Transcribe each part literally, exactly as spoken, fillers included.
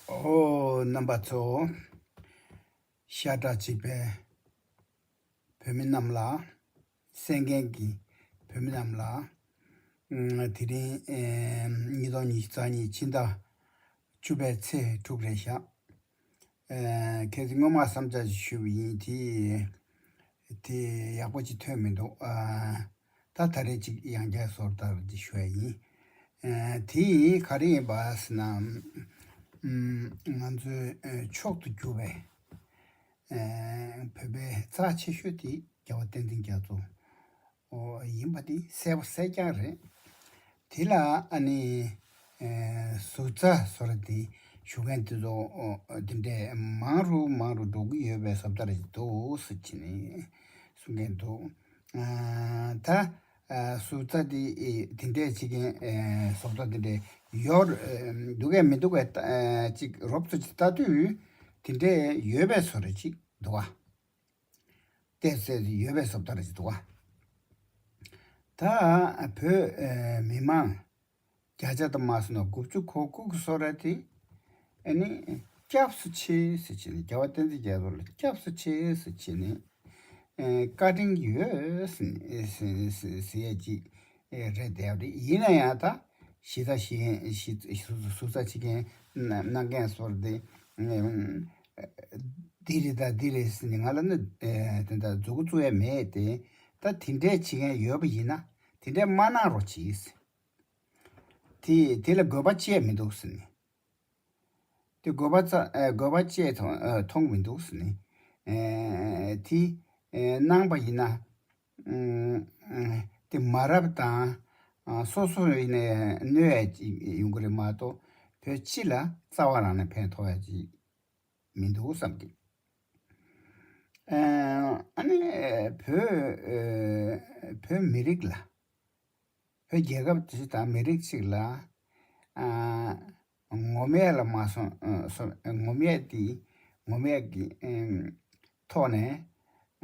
ཨོ། རྣམ་པ་ཚོ། ཤ་ཁྲག་གཅིག་པའི་བོད་མི་རྣམས་ལ། གསན་མཁན་གྱི་བོད་མི་རྣམས་ལ། ཨ། དེ་རིང་ཨེ་ཉིས་སྟོང་ཉི་ཤུ་རྩ་གཉིས་ཕྱི་ཟླ་བཅུ་པའི་ཚེས་དྲུག་རེད་ཤག་ཨེ། ཁ་སང་སྔོན་མ་བསམ་འཆར་ཞིག་ཞུས་པ་ཡིན། དེ་དེ་ཡག་པོ་ཅིག་ཐོན་མི་འདུག་ཨ། ད་ད་རེས་ཅིག་ཡང་བསྐྱར་བཟོ་ལྟ་ཅིག་ཞུ་ཡ་ཡིན། ཨ། དེ་ག་རེ་ཡིན་པ་ཟེར་ན། ཨམ། ང་ཚོའི་ཨ་མཆོག་ཏུ་གྱུར་པའི་ཨ་བོད་པའི་རྩ་ཆེ་ཤོས་དེ་རྒྱལ་བ་བསྟན་འཛིན་རྒྱ་མཚོ། ཨོ། ཡིན་པ་དེ་གསལ་པོ་གསལ་རྐྱང་རེད། དེ་ལ་ཨ་ནི་ཨེ་ཟུར་རྩ་བཟོ་འདྲ་དེ་ཞུ་མཁན་དེ་ཚོ། ཨོ། དེ་འདྲས་མང་རུ་མང་རུ་འགྲོ་གི་ཡོད་པའི་བཟོ་ལྟ་རེ་འདུག་ཟེར་བྱས་ནས་གསུང་མཁན་འདུག་ཨ། ད་ཨ་ཟུར་རྩ་དེ་ཨེ་དེ་འདྲས་བྱེད་མཁན་ཨེ་བཟོ་ལྟ་དེ་འདྲས་ཡོད་ཨེ་འདུག་གས་མི་འདུག་གས། ཨ། ཅིག་རོབ་ཙམ་ཅིག་ལྟ་དུས་དེ་འདྲས་ཡོད་པའི་བཟོ་འདྲ་ཅིག་འདུག་ག་ཏོག་ཙམ་ཡོད་པའི་བཟོ་ལྟ་རེ་ཞིག་འདུག་ག་ད་བོད་ཨེ་མི་མང་བརྒྱ་ཆ་དུ་མ་སོང་ན་དགུ་བཅུ་གོ་དགུ་གི་བཟོ་འདྲ་དེ་ཨ་ནི་སྐྱབས་སུ་མཆི་ཟེར་བྱས་ནས། རྒྱལ་བ་བསྟན་འཛིན་རྒྱ་མཚོ་ལ་སྐྱབས་སུ་མཆི་ཟེར་བྱས་ནས་ཨེ་བཀའ་དྲིན་ཡོད་ཟེར་ཟེར་ཟེར་ཟེར་ཡས་ཅིག་ཨེ་རེད་བསྡད་པ་རེད། ཡིན་ན་ཡང་ད་ཞེ་ད་ཞེ་ཞེ་ཟུར་ཟུར་རྩ་བྱེད་མཁན་གནང་མཁན་ཚོར་དེ་ཨེ་འདི་རེད་ད་འདི་རེད་ཟེར་ནས་ང་ལ་ནི་ཨེ་དེ་འདྲ་མཛུབ་གུ་བཙུགས་ཡས་མེད་དེ། ད་དེ་འདྲས་བྱེད་མཁན་ཡོད་པ་ཡིན་ན་དེ་འདྲས་མ་གནང་རོགས་གྱིས། དེ་དེ་ལ་དགོས་པ་ཅི་ཡང་མི་འདུག་ཟེར་ནས། དེ་དགོས་པ་རྩ་ཨེ་དགོས་པ་ཅི་ཡང་མཐོང་མཐོང་མི་འདུག་ཟེར་ནས། ཨེ་དེ་ཨེ་གནང་པ་ཡིན་ན། ཨུམ། ཨེ་དེ་མ་རབས་དང་ཨ་སོ་སོ་ཡིན་ནས་གནོད་ཡ་ཅིག་ཡོང་གི་རེད་མ་གཏོགས་བོད་སྤྱི་ལ་རྩ་བ་རང་ནས་ཕན་ཐོགས་ཡ་ཅིག་མི་འདུག་བསམ་གི། ཨ་ཨ་ནི་བོད་ཨེ་བོད་མི་རིགས་ལ། བོད་རྒྱལ་ཁབ་ཅིག་དང་མི་རིགས་ཅིག་ལ་ཨ་ངོམ་ཡས་ལ་མ་སོང་ཨ་སོང་ངོམ་ཡས་དེ་ངོམ་ཡས་ཀྱི་ཨེམ་ཐོག་ནས་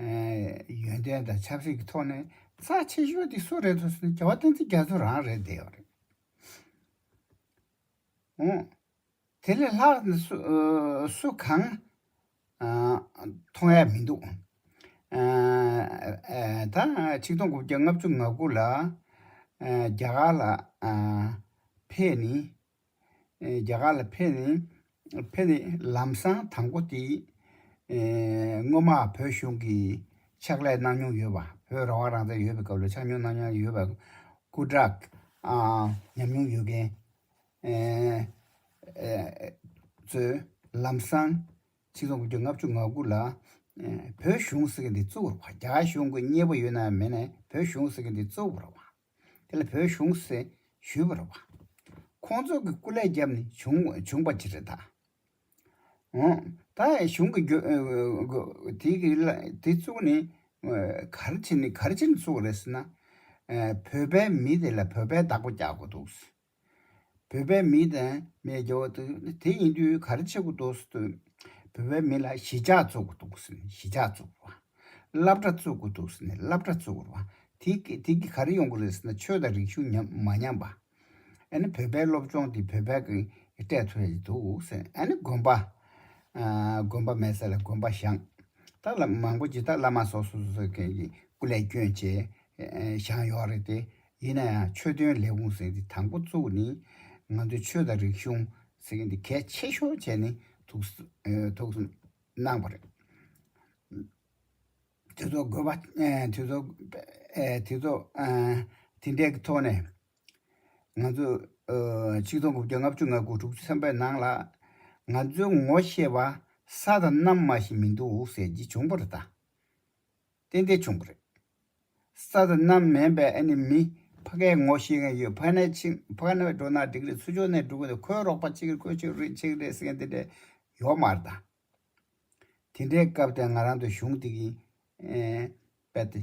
ཨེ་ཡོན་ཏན་དང་ཆབ་སྲིད་ཀྱི་ཐོག་ནས་རྩ་ཆེ་ཤོས་དེ་སུ་རེད་འདུག་ཟེར་ན་རྒྱལ་བ་བསྟན་འཛིན་རྒྱ་མཚོ་རང་རེད་བསྡད་ཡོད་རེད། འོ། དེ་ལས་ལྷག་སུ་ཨ་སུ་གང་ཨ་མཐོང་ཡ་མི་འདུག་ཨ་ཨ་ད་ཆིག་སྟོང་དགུ་བརྒྱ་ལྔ་བཅུ་ང་དགུ་ལ་ཨ་རྒྱ་གར་ལ་ཨ་ཕེབས་ནས། ཨ་རྒྱ་གར་ལ་ཕེབས་ནས་ཕེབས་ནས་ལམ་སང་དང་པོ་དེ་ཨ་སྔོན་མ་བོད་གཞུང་གི་ཕྱག་ལས་གནང་མྱོང་ཡོད་པ། བོད་རང་དབང་རང་བཙན་ཡོད་པའི་སྐབས་ལ་ཕྱག་ཉོ་གནང་མྱོང་ཡོད་པ། སྐུ་དྲག་ཨ་ཉམས་མྱོང་ཡོད་མཁན་ཨ་ཨ་ཚོས་ལམ་སང་ཆིག་སྟོང་དགུ་བརྒྱ་ལྔ་བཅུ་ང་དགུ་ལ་ཨ་བོད་གཞུང་ཟེར་མཁན་དེ་བཙུགས་པ་རེད་པ། རྒྱ་གར་གཞུང་གི་མཉེས་པོ་ཡོད་ན་མེད་ན་བོད་གཞུང་ཟེར་མཁན་དེ་བཙུགས་པ་རེད་པ། དེ་ལ་བོད་གཞུང་ཟེར་ཞུས་པ་རེད་པ། ཁོང་ཚོ་གི་སྐུ་ལས་བརྒྱབ་ནས་བྱུང་བྱུང་པ་ཅིག་རེད་ད། འོ། ད་གཞུང་གི་རྒྱུ་ཨ་དེ་གི་ལ་དེ་བཙུགས་ནས་ཨ་ག་རེ་བྱས་ནས་ག་རེ་བྱས་ནས་བཙུགས་པ་རེད་ཟེར་ན། ཨ་བོད་པའི་མི་དེ་ལ་བོད་པའི་བདག་པོ་རྒྱག་དགོས་འདུག་བོད་པའི་མི་དང་མི་རྒྱ་བོ་དེ་དེ་ཡིན་དུས་ག་རེ་བྱེད་དགོས་འདུག་ཟེར་དུས། བོད་པའི་མི་ལ་གཞིས་ཆགས་བཙུགས་དགོས་འདུག་ཟེར་ནས་གཞིས་ཆགས་བཙུགས་པ། སློབ་གྲྭ་བཙུགས་དགོས་འདུག་ཟེར་ནས་སློབ་གྲྭ་བཙུགས་པ། དེ་གི་དེ་གི་ག་རེ་ཡོང་གི་རེད་ཟེར་ན་ཆོས་དང་རིག་གཞུང་ཉམས་མ་ཉམས་པ། ཨ་ནི་བོད་པའི་སློབ་སྦྱོང་དེ་བོད་པའི་གི་སྤྲད་ཐུབ་ཡ་ཅིག་འདུག་ཟེར། ཨ་ནི་དགོན་པ། ཨ་དགོན་པ་མེད་ས་ལ་དགོན་པ་བཞེངས། ད་ལ་མང་པོ་ཅིག་ད་བླ་མ་སོ་སོ་སོ་སོ་གི་སྐུ་ལས་བསྐྱོན་བྱས་ཨ་བཞེངས་ཡོད་རེད་དེ། ཡིན་ན་ཡང་ཆོས་དོན་ལས་ཁུངས་ཟེར་དེ་དང་པོ་བཙུགས་ནས་ང་ཚོའི་ཆོས་དང་རིག་གཞུང་ཟེར་མཁན་དེ་གལ་ཆེ་ཤོས་བྱས་ནས་ཐུགས་ཨ་ཐུགས་གནང་བ་རེད། དེ་ཚོ་དགོས་པ་ཨ་དེ་ཚོ་ཨ་དེ་ཚོ་ཨ་དེ་འདྲའི་གི་ཐོག་ནས་ང་ཚོ་ཨ་ཆིག་སྟོང་དགུ་བརྒྱ་ལྔ་བཅུ་ང་དགུ་དྲུག་ཅུ་ཐམ་པའི་ནང་ལ་ང་ཚོའི་ངོ་ཤེས་པ་ས་དང་གནམ་མ་ཞིག་མི་འདུག་ཟེར་གྱི་བྱུང་བ་རེད་ད། ཏན་ཏན་བྱུང་བ་རེད། ས་དང་གནམ་མིན་པའི་ཨ་ནི་མི་ཕ་གིར་ངོ་ཤེས་མཁན་ཡོད། ཕ་ནས་ཕྱིན་ཕ་ནས་འགྲོ་ན་འགྲིག་རེད། ཚུར་ཕྱོགས་ནས་འགྲོ་གི་འདུག་ཁོའི་རོགས་པ་གཅིག་རེད། ཁོའི་ཆོས་རེད་གཅིག་རེད་ཟེར་མཁན་དེ་འདྲ་ཡོད་མ་རེད་ད། དེ་འདྲའི་སྐབས་དེ་ང་རང་ཚོའི་གཞུང་དེ་གིས་ཨེ་རྦད་དེ་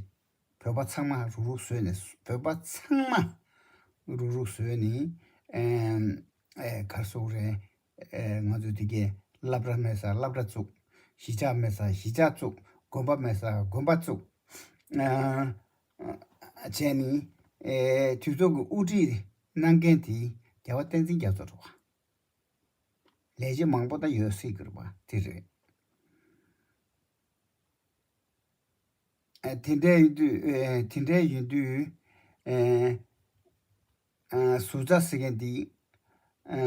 བོད་པ་ཚང་མ་རུག་རུག་བཟོས་ནས་བོད་པ་ཚང་མ་རུག་རུག་བཟོས་ནས་ཨེ་ཨེ་ག་རེ་ཟེར་དགོས་རེད། ཨེ་ང་ཚོ་དེ་གའི་སློབ་གྲྭ་མེད་སར་སློབ་གྲྭ་བཙུགས། གཞིས་ཆགས་མེད་སར་གཞིས་ཆགས་བཙུགས། དགོན་པ་མེད་སར་དགོན་པ་བཙུགས། ཨ་བྱས་ནས་ཨེ་དུས་ཚོད་ཀྱི་དབུ་ཁྲིད་གནང་མཁན་དེ་རྒྱལ་བ་བསྟན་འཛིན་རྒྱ་མཚོ་རེད་བ། ལས་བྱེད་མང་པོ་ད་ཡོད་སྲིད་ཀྱི་རེད་པ། དེ་རེད། ཨ་དེ་འདྲ་ཡིན་དུས་ཨེ་དེ་འདྲ་ཡིན་དུས་ཨེ་ཨ་ཟུར་ཟ་ཟེར་མཁན་འདི་ཨ་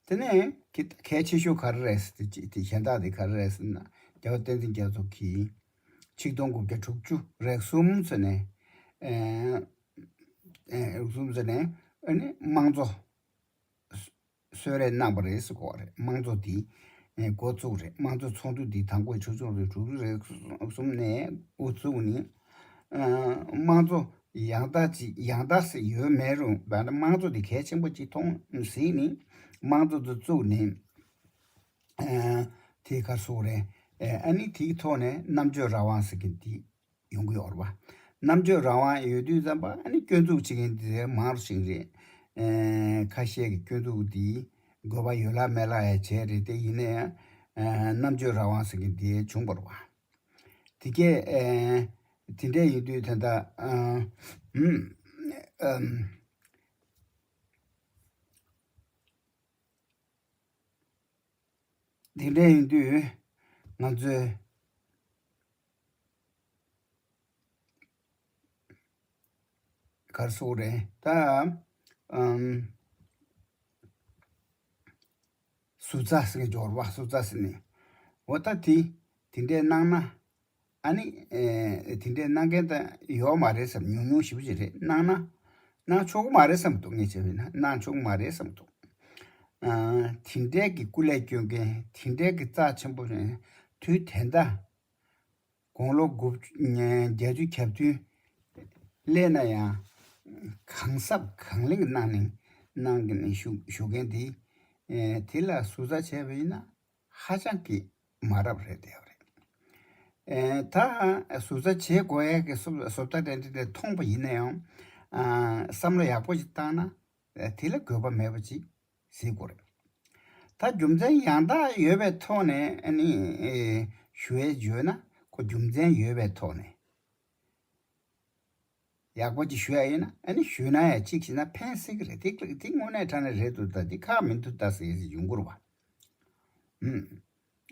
དེ་ནས་གི་གལ་ཆེ་ཤོས་ག་རེ་རེད་ཟེར་དུས་དེ་གཞན་དག་དེ་ག་རེ་རེད་ཟེར་ན། རྒྱལ་བ་བསྟན་འཛིན་རྒྱ་མཚོ་གིས་ཆིག་སྟོང་དགུ་བརྒྱ་དྲུག་ཅུ་རེ་གསུམ་ཚོ་ནས་ཨེ་ཨེ་རེ་གསུམ་ཚོ་ནས་ཨ་ནི་དམངས་གཙོ་གསོལ་རས་གནང་བ་རེད་ཟེར་གོ་བ་རེད། དམངས་གཙོ་འདི་ཨེ་འགོ་བཙུགས་རེད། དམངས་གཙོ་ཚོགས་འདུ་འདི་དང་པོ་ཆིག་སྟོང་དྲུག་ཅུ་རེ་གསུམ་ནས་འགོ་བཙུགས་ནས་ཨ་དམངས་གཙོ་ཡང་དག་ཅིག་ཡང་དག་ཟེར་ཡོད་མེད་རུང་། ད་ལྟ་དམངས་གཙོ་འདི་གལ་ཆེན་པོ་ཅིག་མཐོང་ཟིན་ནས་དམངས་གཙོ་འདི་བཙུགས་ནས་ཨ་དེ་ག་རེ་ཟེར་དགོས་རེད། ཨ་ནི་དེའི་ཐོག་ནས་རྣམ་དཔྱོད་རང་དབང་ཟེར་མཁན་འདི་ཡོང་གི་ཡོད་རེད་པ། རྣམ་དཔྱོད་རང་དབང་ཡོད་དུས་ཙམ་པ་ཨ་ནི་སྐྱོན་འཛུགས་བྱེད་མཁན་དེ་མང་རུ་ཕྱིན་རེད། ཨེ་ཁ་ཤས་ཀྱི་སྐྱོན་འཛུགས་དེ་དགོས་པ་ཡོད་ལ་མེད་ལ་ཡང་བྱས་རེད། དེ་ཡིན་ན་ཡང་ཨེ་རྣམ་དཔྱོད་རང་དབང་ཟེར་མཁན་དེ་བྱུང་བ་རེད་པ། དེ་གས་ཨེ་དེ་འདྲ་ཡིན་དུས་ད་ལྟ་ཨ་ཨུམ་ཨམ་དེ་འདྲ་ཡིན་དུས་ང་ཚོས་ག་རེ་ཟེར་དགོས་རེད། ད་ཨམ་ཟུར་ཟ་ཟེར་མཁན་འབྱོར་བ་ཟུར་ཟ་ཟེར་ནས་འོ་ད་དེ་དེ་འདྲས་གནང་ན་ཨ་ནི་ཨེ་དེ་འདྲས་གནང་མཁན་ད་ཡོད་མ་རེད་བསམ། ཉུང་ཉུང་ཞེ་པོ་ཅིག་རེད། གནང་ན་གནང་ཆོག་གི་མ་རེད་བསམ་འདུག་ངས་བྱས་པ་ཡིན་ན་གནང་ཆོག་གི་མ་རེད་བསམ་འདུག་ཨ་དེ་འདྲས་ཀྱི་སྐུ་ལས་སྐྱོན་མཁན་དེ་འདྲས་ཀྱི་རྩ་ཆེན་པོ་རེད། དུས་དེ་འདྲ་དགུང་ལོ་དགུ་བཅུ་བརྒྱད་ཅུ་གྱ་བདུན་སླེབས་ན་ཡང་གང་ཟབ་གང་ལེགས་གནང་ནས་གནང་གི་ནས་བཞུགས་བཞུགས་མཁན་དེ་ཨེ་དེ་ལ་ཟུར་ཟ་བྱས་པ་ཡིན་ན་ཧ་ཅང་གི་མ་རབས་རེད་བསྡད་པ་རེད། ཨེ་ད་ཟུར་ཟ་བྱེད་དགོས་ཡ་གི་བཟོ་བཟོ་ལྟ་དེ་འདྲ་དེ་མཐོང་པ་ཡིན་ན་ཡང་ཨ་བསམ་བློ་ཡག་པོ་ཞིག་བཏང་ན་ཨེ་དེ་ལ་དགོས་པ་མེད་པ་ཅིག་གཟིགས་དགོས་རེད། ད་རྒྱུ་མཚན་ཡང་དག་ཡོད་པའི་ཐོག་ནས་ཨ་ནི་ཨེ་ཞུ་ཡས་བརྗོད་ན་ཁོ་རྒྱུ་མཚན་ཡོད་པའི་ཐོག་ནས་ཡག་པོ་ཅིག་ཞུ་ཡ་ཡིན་ན་ཨ་ནི་ཞུས་ན་ཡ་གཅིག་བྱས་ན་ཕན་སྲིད་ཀྱི་རེད། དེ་དེ་དངོས་གནས་དྲང་གནས་རེད་འདུག་ད་དེ་ཁག་མི་འདུག་ད་ཟེར་ཡས་ཡོང་གི་རེད་བ། ཨུམ།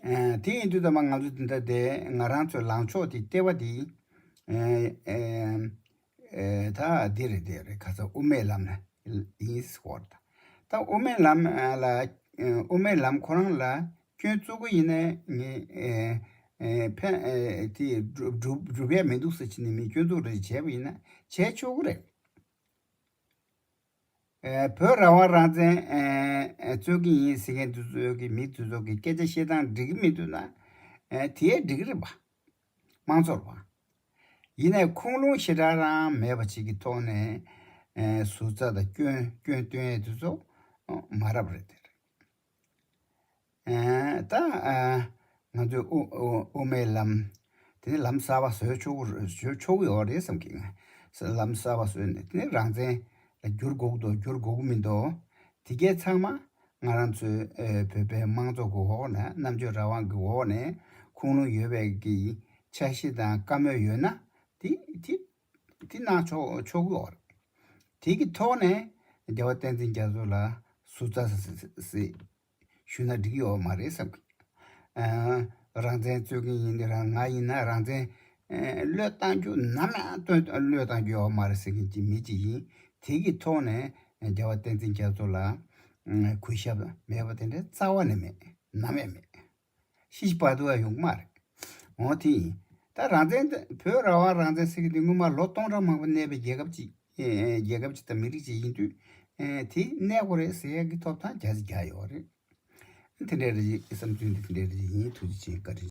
ཨེ་དེ་ཡིན་དུས་ད་མ་ང་ཚོ་འདི་འདྲ་དེ་ང་རང་ཚོའི་ལངས་ཕྱོགས་དེ་ལྟེ་བ་དེ་ཨེ་ཨེ་ཨེ་ད་འདི་རེད་དེ་རེད། ཁ་ཚ་དབུ་མའི་ལམ་ལ་ཡིན་སྐོར་ད་ད་དབུ་མའི་ལམ་ལ་དབུ་མའི་ལམ་ཁོ་རང་ལ་སྐྱོན་བཙུགས་ཀྱི་ཡིན་ནའི་ངས་ཨེ་ཨེ་ཕན་ཨེ་དེ་སྒྲུབ་སྒྲུབ་སྒྲུབ་ཡ་མི་འདུག་ཟེར་གྱི་ནི་མི་སྐྱོན་འཛུགས་རེ་བྱས་པ་ཡིན་ན་བྱས་ཆོག་གི་རེད། ཨེ་བོད་རང་དབང་རང་བཙན་ཨེ་ཨེ་རྩོད་ཀྱི་ཡིན་ཟེར་མཁན་དེ་ཚོ་གི་མི་དེ་ཚོ་གི་སྐད་ཆ་བཤད་སྟངས་འགྲིག་གི་མི་འདུག་ན་ཨེ་དེ་ཡས་འགྲིག་གི་རེད་པ། དམངས་གཙོ་རེད་པ། ཡིན་ནའི་ཁུངས་ལུང་ཞེ་དྲག་རང་མེད་པ་ཅིག་གི་ཐོག་ནས་ཨེ་ཟུར་ཟ་དང་སྐྱོན་སྐྱོན་སྟོན་ཡས་དེ་ཚོ་མ་རབས་རེད་དེ་རེད། ཨ་ད་ཨ་ང་ཚོའི་དབུ་དབུ་དབུ་མའི་ལམ། དེ་ནི་ལམ་གསར་པ་བཟོས་ཆོག་གི་བཟོས་ཆོག་གི་ཡོད་རེད་བསམ་གི། ང་ལམ་གསར་པ་བཟོས་ནས་དེ་ནི་རང་བཙན་ལ་བསྒྱུར་དགོས་ཀྱི་འདུག་བསྒྱུར་དགོས་ཀྱི་མི་འདུག་དེ་གས་ཚང་མ་ང་རང་ཚོའི་ཨེ་བོད་པའི་དམངས་གཙོ་གི་འོག་ནས་རྣམ་དཔྱོད་རང་དབང་གི་འོག་ནས་ཁུངས་ལུང་ཡོད་པའི་གི་འཆར་གཞི་དང་བཀའ་མོལ་ཡོད་ན་དེ་དེ་དེ་གནང་ཆོག་ཆོག་གི་ཡོད་རེད། དེ་གི་ཐོག་ནས་རྒྱལ་བ་བསྟན་འཛིན་རྒྱ་མཚོ་ལ་ཟུར་ཟ་ཟེར་ཞུས་ན་འགྲིག་ཡོད་མ་རེད་བསམ་གི། ཨ་རང་བཙན་རྩོད་མཁན་ཡིན་ན་རང་ང་ཡིན་ན་རང་བཙན་ཨ་བློས་བཏང་རྒྱུ་ནམ་ཡང་བཏོན་བློས་བཏང་རྒྱུ་ཡོད་མ་རེད་ཟེར་མཁན་གྱི་མི་གཅིག་ཡིན། དེ་གི་ཐོག་ནས་རྒྱལ་བ་བསྟན་འཛིན་རྒྱ་མཚོ་ལ་ཨ་གུས་ཞབས་མེད་པ་དེ་འདྲ་རྩ་བ་ནས་མེད། ནམ་ཡང་མེད། ཤི་ཤི་བར་དུ་ཡང་ཡོང་གི་མ་རེད། འོ་དེ་ཡིན། ད་རང་བཙན་དེ་བོད་རང་དབང་རང་བཙན་ཟེར་གི་འདི་སྔོན་མ་ལོ་སྟོང་ཕྲག་མང་པོ་གནས་པའི་རྒྱལ་ཁབ་ཅིག་ཨེ་ཨེ་རྒྱལ་ཁབ་ཅིག་དང་མི་རིགས་ཅིག་ཡིན་དུས་ཨེ་དེ་གནས་དགོས་རེད་ཟེར་ཡག་གི་ཐོབ་ཐང་རྒྱ་ཆེ་རྒྱ་ཡོད་རེད། དེ་འདྲའི་རེད། བསམ་ཚུལ་འདི་དེ་འདྲའི་རེད་ཡིན། ཐུགས་རྗེ་ཆེ། བཀའ་དྲིན།